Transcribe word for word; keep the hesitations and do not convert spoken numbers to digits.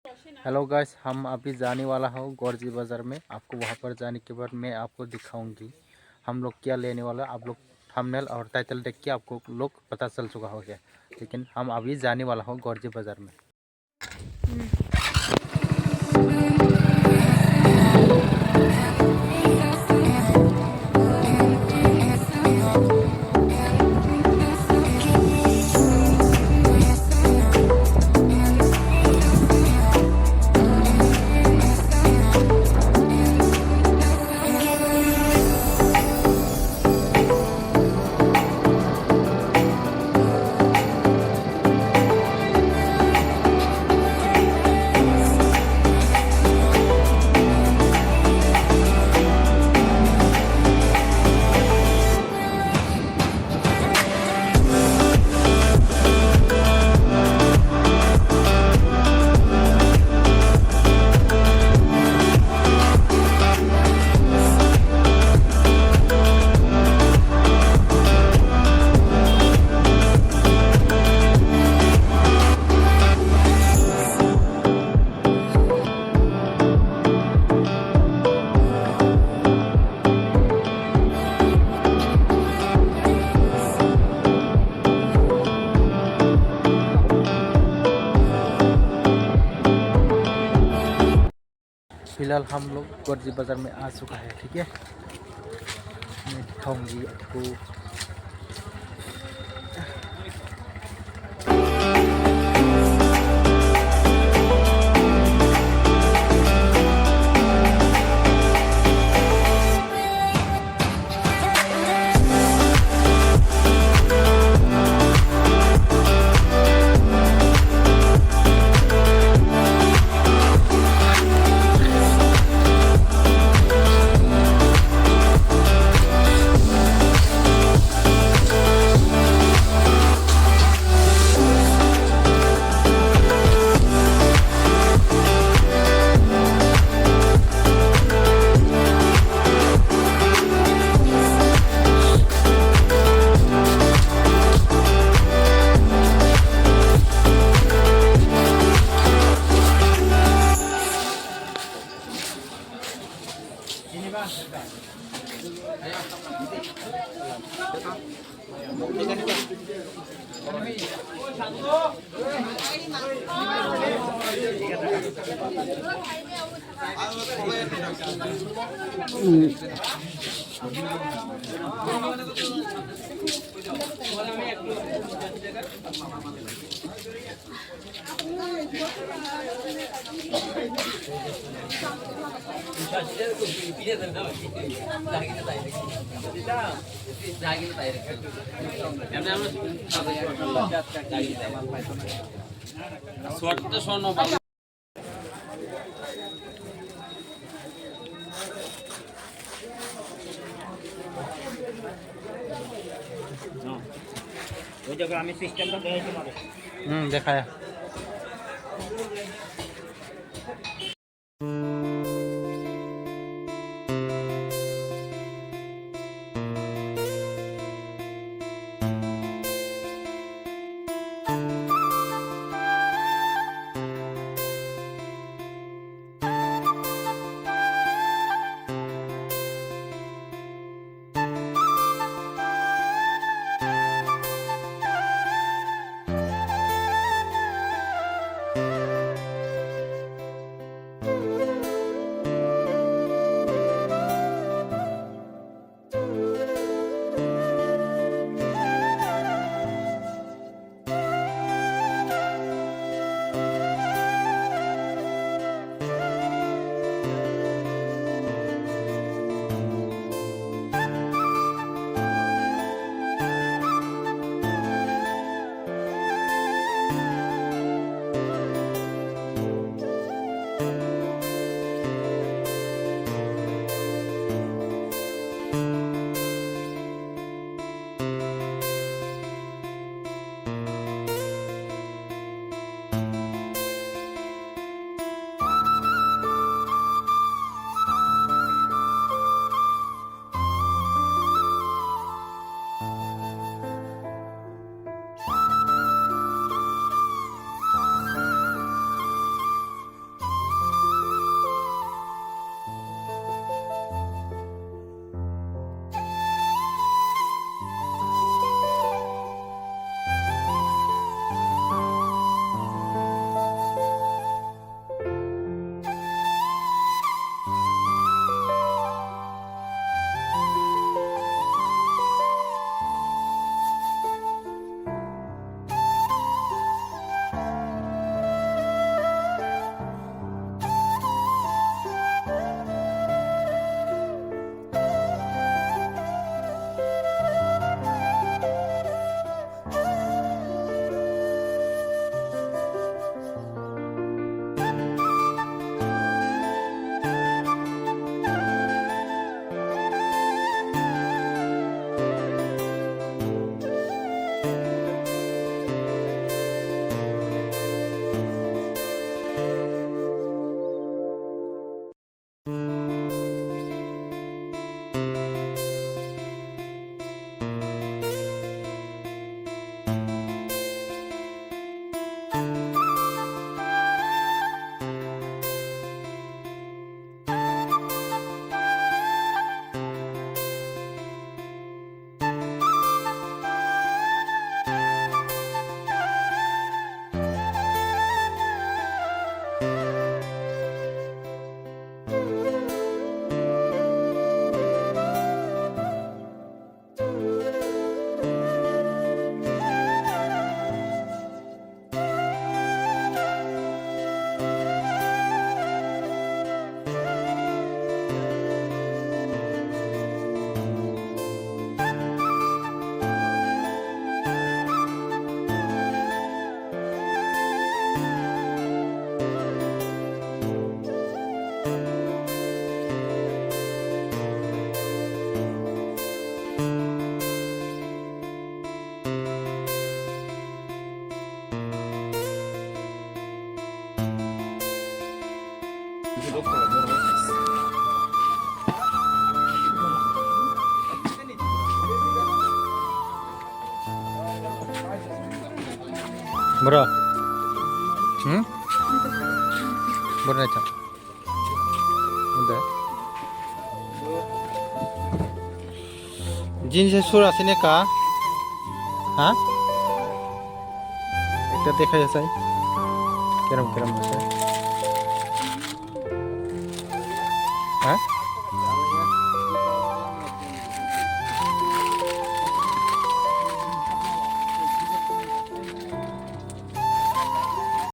Hello guys, हम अभी जाने वाला हो गोरजी बाजार में। आपको वहाँ पर जाने के बाद मैं आपको दिखाऊंगी हम लोग क्या लेने वाला है। आप लोग थंबनेल और टाइटल देख के आपको लोग पता चल चुका होगा, लेकिन हम अभी जाने वाला हो गोरजी बाजार में। फिलहाल हम लोग गोरजी बाजार में आ चुका है, ठीक है। मैं दिखाऊंगी आपको। ওই দেখো, আমি সিস্টেমটা দেখাই তোমাদের। হুম, দেখায়। Bro. Hmm? Bro, naitha. Ode. Jeans sura sini ka? Ha? Ekta dekhai asai. Keram keram asai. Ha?